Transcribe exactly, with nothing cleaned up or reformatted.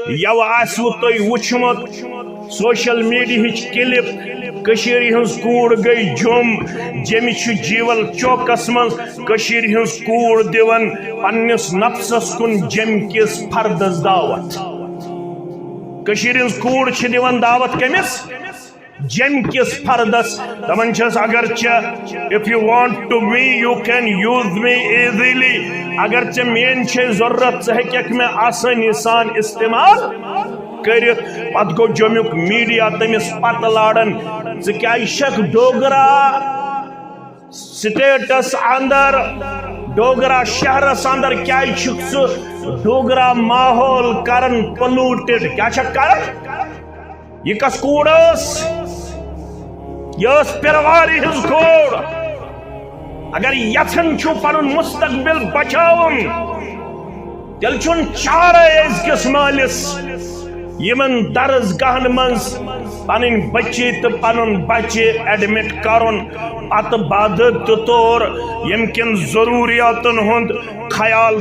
یوٕ آسِوٕ تۄہہِ وُچھمُت سوشل میڈیاہٕچ کلپ، کٔشیٖرِ ہٕنٛز کوٗر گٔے جوٚم۔ جیٚمہِ چھُ جیٖول چوکس منٛز کٔشیٖرِ ہٕنٛز کوٗر دِوان پننِس نفسس کُن جیٚمہِ کِس فردس دعوت۔ کٔشیٖرِ ہٕنٛز کوٗر چھِ دِوان دعوت کٔمِس؟ جیٚمہِ کِس فردس۔ دپان چھس، اگر ژےٚ، if you want to me, you can use me easily۔ اگر ژےٚ میٲنۍ چھے ضرورت، ژٕ ہیٚککھ مےٚ آسٲنی سان استعمال کٔرِتھ۔ پتہٕ گوٚو جوٚمیُک میڈیا تٔمِس پتہٕ لاران، ژٕ کیازِ چھکھ ڈوگرا سٹیٹس اندر، ڈوگرا شہرس اندر کیازِ چھُکھ ژٕ ڈوگرا ماحول کران پلوٹڈ؟ کیٛاہ چھکھ کران؟ یہِ کس کوٗر ٲس؟ یہِ ٲس پیروارِ ہٕنٛز کوٗر۔ اگر یژھان چھُو پنُن مستقبل بچاوُن، تیٚلہِ چھُنہٕ چارے أزکِس مٲلِس یِمن درس گاہن منٛز پنٕنۍ بچی تہٕ پنُن بچہِ ایڈمٹ کرُن، پتہٕ بعد تہٕ طور ییٚمہِ کِن ضروٗریاتن ہُنٛد خیال